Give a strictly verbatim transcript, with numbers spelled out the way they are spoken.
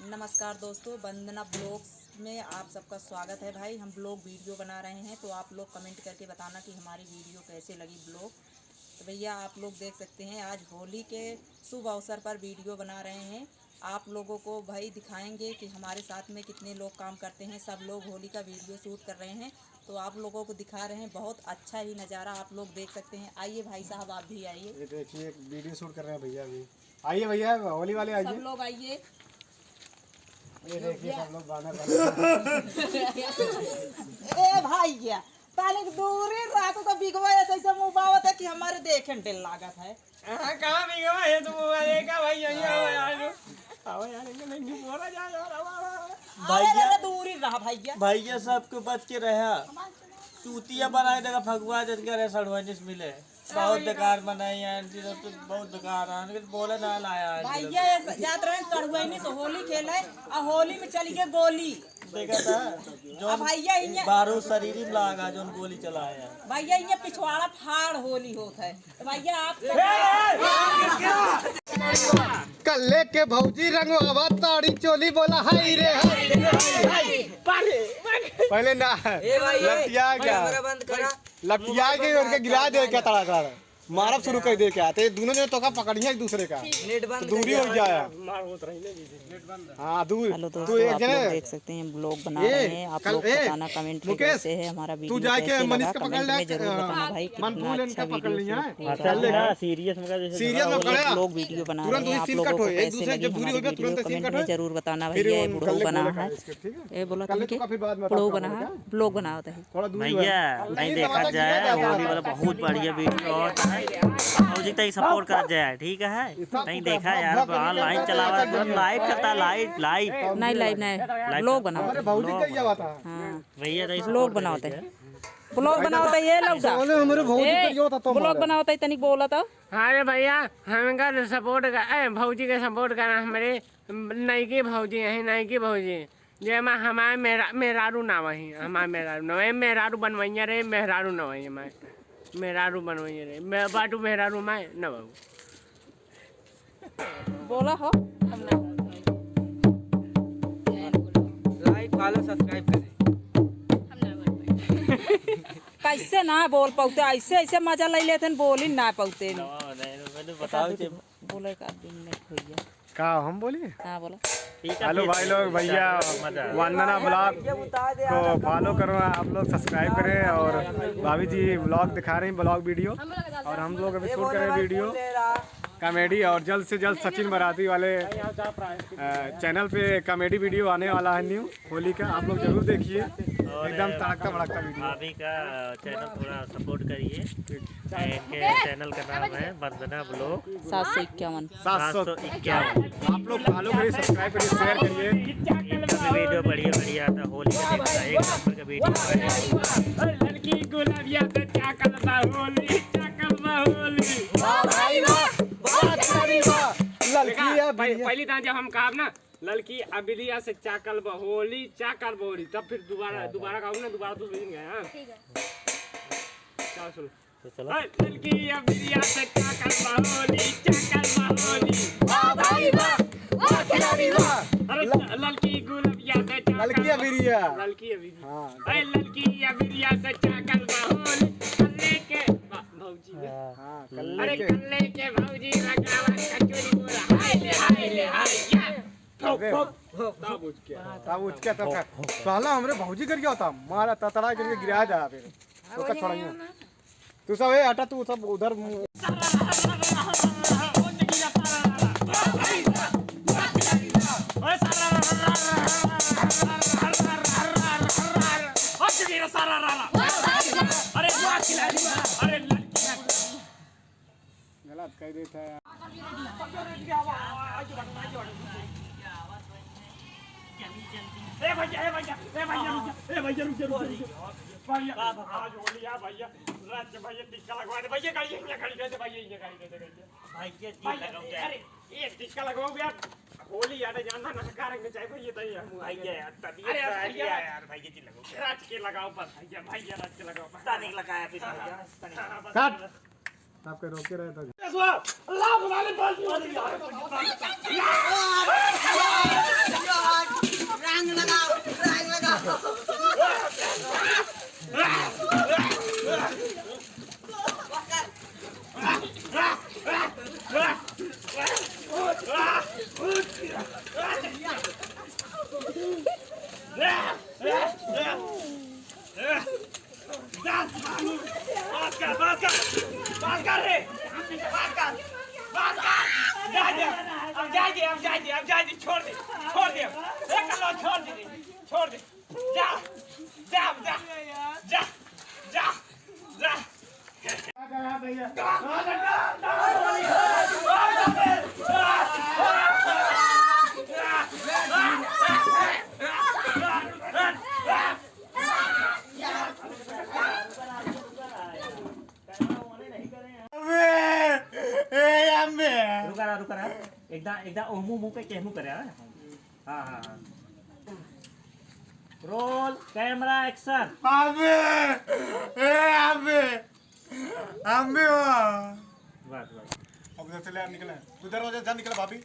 नमस्कार दोस्तों, वंदना ब्लॉग्स में आप सबका स्वागत है। भाई, हम ब्लॉग वीडियो बना रहे हैं, तो आप लोग कमेंट करके बताना कि हमारी वीडियो कैसे लगी ब्लॉग। तो भैया, आप लोग देख सकते हैं, आज होली के शुभ अवसर पर वीडियो बना रहे हैं। आप लोगों को भाई दिखाएंगे कि हमारे साथ में कितने लोग काम करते हैं। सब लोग होली का वीडियो शूट कर रहे हैं, तो आप लोगों को दिखा रहे हैं। बहुत अच्छा ही नज़ारा आप लोग देख सकते हैं। आइए भाई साहब, आप भी आइए। ये देखिए, एक वीडियो शूट कर रहे हैं भैया अभी। आइए भैया, होली वाले आइए। सब लोग आइए। ये देखिए, सब लोग बानर बने। ए भैया, ताले के दूरी रहा तो, तो बिगवा ऐसे ऐसे मुंह बावत है कि हमारे देखे डर लागत है। हाँ, कहाँ बिगवा है तू? अरे का भाई, यही आओ यार, आओ यार, इनके नहीं बोला जा यार, आओ, आओ, आओ। अरे, भैया, अरे, दूरी रहा भैया। भैया, सबको बच के रहा। चूतिया बनाए देगा फगुआ, जिनका रे सड़ुआइनिस मिले। बहुत बेकार बनाए यार, जी, सब तो बहुत बेकार है। इनके बोले ना लाया है। भैया, ये जात रहे सड़ुआइनिस होली खेले, और होली में चली गई गोली। देखा था, जो अब भैया इन्हें बारू शरीर में लागा, जोन गोली चलाया। भैया, इन्हें पिछवाड़ा फाड़ होली होत है। तो भैया, आप सब कल्ले के भौजी रंगवा ताड़ी चोली बोला हाय रे हाय। पहले ना ए भाई, ए, लटिया भाई, गया। हमरा बंद करा। लटिया के उनके गिरा दे क्या तड़ा तड़ा। मारब शुरू कर दे क्या? ते दोनों जने तोका पकड़िया एक दूसरे का। नेट बंद तो दूरी कर हो दिया। जाए। मार होत रही ना जी। हाँ, दूर। हेलो तू दोस्तों, एक आप लोग जने देख सकते हैं, ब्लॉग बना ये रहे हैं। आप कल, लोग ए, बताना कमेंट में मुकेश, कैसे है हमारा तू वीडियो, जाके कैसे मनीष लगा, का पकड़ कमेंट ले, में जरूर अ, बताना भाई, मन कितना भूल अच्छा इनका पकड़ वीडियो लिया शूट है। हुआ अच्छा, है। ना, सीरियस में का जैसे सीरियस में और पकड़ा। एक ब्लॉग वीडियो बना तुरंत रहे हैं, वही आप सीन लोगों कट को होए, एक कैसे दूसरे लगी जब दूरी वीडियो, होगा, वीडियो तुरंत सीन कमेंट कट में होए। जरूर बताना फिर भैया, ये उन बुढ़ऊ कल्ले बना बोले है। का इसके, ठीक है? ये बोला कल्ले तुमके तो काफी बाद में बुढ़ऊ बताऊंगा, बना है, ठीक है? ब्लॉग बनावत है। थोड़ा दूरी भैया, है। नहीं देखा जाए, होली वाला बहुत बढ़िया वीडियो होत है। भौजी तई सपोर्ट कर जाए, ठीक है? इतना नहीं देखा यार, हाँ, लाइव चलावा, लाइव चलता, लाइव, लाइव। नहीं, लाइव नहीं, लाइव ब्लॉग बनाओ। अरे भौजी का ये बात है। हाँ। भैया, तई ब्लॉग बनाओ तई। ब्लॉग बनाओ तई, ये लौटा। बोले, हमारे भौजी ए, का ये होता तो ब्लॉग हमारे। बनाओ तई, तनिक बोला तो। अरे भैया, हमका सपोर्ट कर, ए, भौजी के सपोर्ट करा, हमरे नईकी भौजी है, नईकी भौजी। जे मा हमार मेहरा-, मेहरारू ना वही, हमार मेहरारू ना वही, मेहरारू बनवैया रहे, मेहरारू ना वही हमार, मेहरारू बनवैया रहे, मैं बाटू मेहरारू माय ना बाबू। बोला हो, हम ना। लाइक, फॉलो, सब्सक्राइब करें। हम ना बोल पाए। कैसे ना बोल पाते, ऐसे, ऐसे मजा ले लेते हैं, बोल ही ना पाते हैं। ना, नहीं, मैंने बताओ कि बोले का दिन में भैया। का हम बोली? हाँ, बोलो। ठीक है, हेलो फिर भाई लोग, भैया मजा। वंदना ब्लॉग को फॉलो करो आप लोग, सब्सक्राइब करें। और भाभी जी ब्लॉग दिखा रही हैं, ब्लॉग वीडियो, और हम लोग अभी शूट कर रहे हैं वीडियो कॉमेडी। और जल्द से जल्द सचिन बराती वाले, अ, चैनल पे कॉमेडी वीडियो आने वाला है न्यू। होली का आप लोग जरूर देखिए, और एकदम तड़कता भड़कता वीडियो। भाभी का चैनल थोड़ा सपोर्ट करिए। इनके चैनल का नाम है वंदना ब्लॉग सात सौ इक्यावन। सात सौ इक्यावन। आप लोग फॉलो करिए, सब्सक्राइब करिए, शेयर करिए। इनका भी वीडियो बढ़िया बढ़िया आता है, होली का दिन का एक नंबर का वीडियो है। लड़की गुलाबिया से चाकल बा होली, चाकल बा होली। वाह भाई वाह, वाह खिलाड़ी वाह। लड़की देखा, या पह-, बढ़िया। पहली दान जब हम कहा ना, ललकी अबिलिया से चाकल बहोली, चाकल बहोली। तब फिर दोबारा, हाँ, दोबारा हाँ। गाओ ना, दोबारा तो सुन गए, हाँ? ठीक है। चलो सुनो। तो चलो। ए, ललकी अबिलिया से चाकल बहोली, चाकल बहोली। वाह भाई वाह, वाह खिलाड़ी वाह। अरे ल-, ललकी गुलबिया से चाकल ललकी अबिलिया। ललकी अबिलिया। हाँ, ए, ललकी अबिलिया से चाकल बहोली। कल्ले के, वाह, भौजी। हाँ। हाँ, अरे कल्ले के। कल्ले के भौजी लगावा कचोरी बोला, हाय ले, हाय ले, हाय, या। अबे, तब उठ के। तब उठ के, तब का। साला हमरे भौजी कर गया था, मारा ततड़ा करके गिरा जा फिर। तो का छोड़ाइए। तू सब, ए, हटा, तू सब उधर मु- अरे, अरे, गलत कह देता है। ए भैया, ए भैया, ए भैया, रुक जा, ए भैया, रुक जा, रुक जा, रुक जा। भैया, आज होली है भैया, रात के भैया टिक्का लगवा दे भैया, गाड़ी यहीं खड़ी कर दे भैया, यहीं खड़ी कर दे भैया। भैया जी भैया, लगाओ यार। अरे, ये टिक्का लगाओ यार, होली यार, जानना ना, कार में जाए भैया, तभी हम भैया यार, तबीयत अरे यार, खराब भैया, है यार, भैया जी लगाओ। रात के लगाओ बस भैया, भैया रात के लगाओ बस। तनिक लगाया फिर भैया, तनिक। हाँ, बस। काट। आपके रोके रहे तो। अल्लाह बुला ले, बाल्टी वाली। बस कर, बस कर, बस कर रे, बस कर, बस कर। जा, जा, अब जाए दे, अब जाए दे, अब जाए दे, छोड़ दे, छोड़ दे, ए, कल्लो, छोड़ दे रे, छोड़ दे। जा, जा, जा, जा, जा, जा। अबे, ए अम्मे। रुका रहा, रुका रहा। एकदम, एकदम ओहमू मुंह के केहमू करे, हाँ? हाँ, हाँ, हाँ। Roll, camera, action। अबे, ए अम्मे। अम्मे हो। बस, बस। अब उधर से ले निकले। उधर हो जा, जा निकले भाभी।